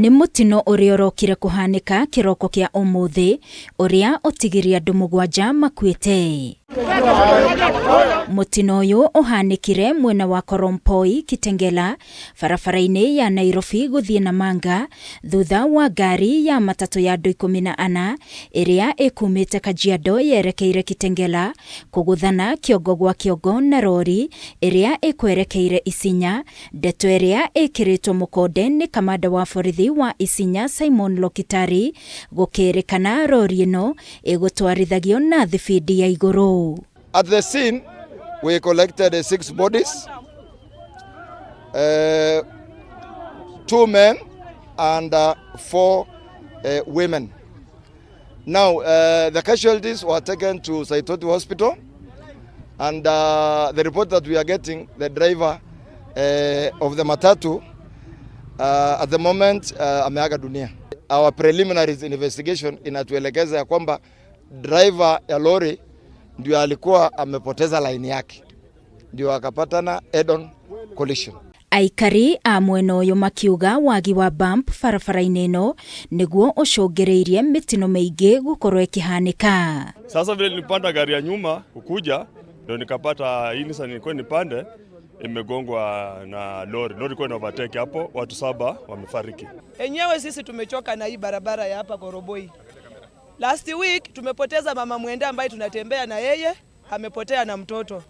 Nĩ mũtino ũrĩa ũrokire kũhanĩka kĩroko kĩa ũmũthĩ ũrĩa ũtigirie andũ mũgwanja makuĩte. Mũtino ũyũ ũhanĩkire mwena wa Korompoi, Kitengela, barabara-inĩ ya Nairobi gũthiĩ Namanga thutha wa ngari ya matatũ ya andũ 14 ĩrĩa ĩkumĩte Kajiado yerekeire Kitengela kũgũthana kĩongo gwa kĩongo na rori ĩrĩa ĩkwerekeire Isinya, ndeto ĩrĩa ĩkĩrĩtwo mũkonde nĩ kamanda wa borithi wa Isinya Simon Lokitari, gũkĩrĩkana rori ĩno ĩgũtwarithagio na thibindi ya igũrũ. At the scene, we collected six bodies, two men and four women. Now, the casualties were taken to Saitoti Hospital, and the report that we are getting, the driver of the matatu, at the moment ameaga dunia. Our preliminary investigation inatuelekeza ya kwamba driver ya lori ndio alikuwa amepoteza laini yake, ndio akapatana head on collision. Aikari a mwena ũyũ makiuga wagi wa bump barabara-inĩ ĩno nĩguo ũcũngĩrĩirie mĩtino mĩingĩ gũkorwo ĩkĩhanĩka. Sasa vile nilipanda gari ya nyuma kukuja, ndio nikapata hii Nissan nilikuwa nipande imegongwa na lori. Lori ilikuwa ina overtake hapo, watu saba wamefariki. Enyewe sisi tumechoka na hii barabara ya hapa Koroboi. Last week tumepoteza mama mwende ambaye tunatembea na yeye, amepotea na mtoto.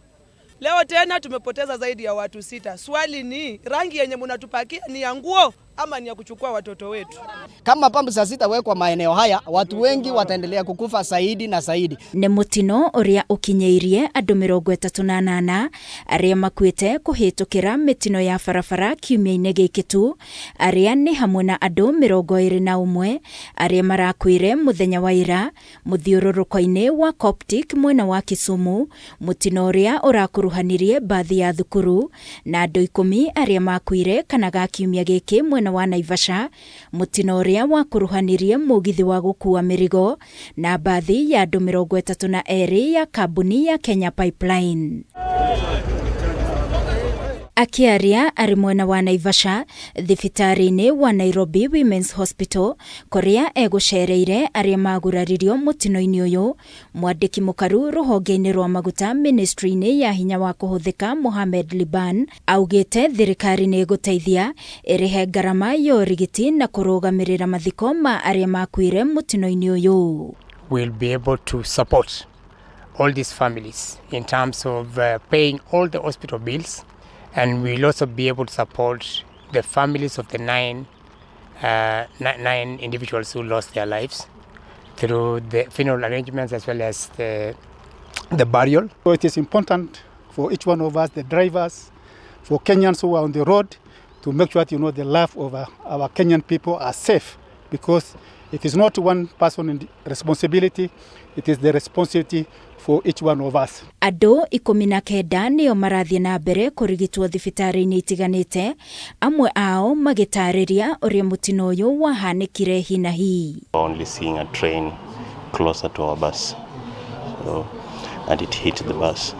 Leo tena tumepoteza zaidi ya watu sita. Swali ni rangi yenye mnatupakia ni ya nguo ama ni ya kuchukua watoto wetu? Kama pampu hazitawekwa maeneo haya, watu wengi wataendelea kukufa zaidi na zaidi. Nĩ mũtino ũrĩa ũkinyĩirie andũ 38 arĩa makuĩte kũhĩtũkĩra mĩtino ya barabara kiumia-inĩ gĩkĩ tu, arĩa nĩ hamwe na andũ 21 arĩa marakuire mũthenya wa ira mũthiũrũrũko-inĩ wa Coptic mwena wa Kisumu, mũtino ũrĩa ũrakuruhanirie mbathi ya thukuru na andũ 10 arĩa makuire kana ga kiumia gĩkĩ mwena wa Naivasha, mũtino ũrĩa wakuruhanirie mũgithi wa gũkua mĩrigo na mbathi ya andũ 32 ya kambuni ya Kenya Pipeline. Akĩaria arĩ mwena wa Naivasha thibitarĩ-inĩ wa Nairobi Women's Hospital kũrĩa egũcereire arĩa maguraririo mũtino-inĩ ũyũ, mwandĩki mũkaru rũhonge-inĩ rwa maguta ministry-inĩ ya hinya wa kũhũthĩka Mohamed Liban augĩte thirikari nĩ ĩgũteithia ĩrĩhe ngarama ya ũrigiti na kũrũgamĩrĩra mathiko ma arĩa makuire mũtino-inĩ ũyũ. Will be able to support all these families in terms of paying all the hospital bills, and we'll also be able to support the families of the nine individuals who lost their lives through the funeral arrangements as well as the burial. So it is important for each one of us, the drivers, for Kenyans who are on the road, to make sure that the life of our Kenyan people are safe, because it is not one person responsibility, it is the responsibility for each one of us. Andũ 19 nĩo marathiĩ na mbere kũrigitwo thibitarĩ-inĩ itiganĩte, amwe ao magĩtarĩria ũrĩa mũtino ũyũ wahanĩkire hi na hi. Only seeing a train closer to our bus, so, and it hit the bus.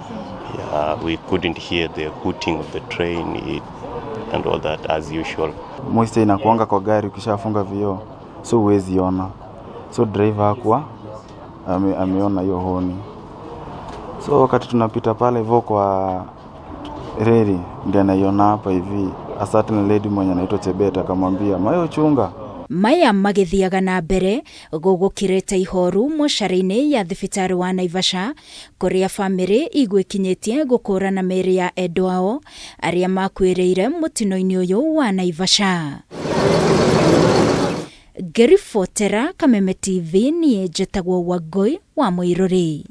Yeah, we couldn't hear the hooting of the train and all that as usual. Moisture inakuanga kwa gari ukishafunga vioo, so huwezi ona. So driver hakuwa ameona hiyo honi. So wakati tunapita pale hivyo kwa reli, ndiye anaiona hapa hivi a certain lady mwenye anaitwa Chebet akamwambia, "Mayo, chunga." Maya magĩthiaga na mbere gũgũkirĩte ihoru mocarĩ-inĩ ya thibitarĩ wa Naivasha kũrĩa bamĩrĩ igwĩkinyĩtie gũkũrana mĩĩrĩ ya endwa ao arĩa makuĩrĩire mũtino-inĩ ũyũ wa Naivasha. Ngĩribotera Kameme TV, niĩ njĩtagwo Wangũi wa Mũirũrĩ.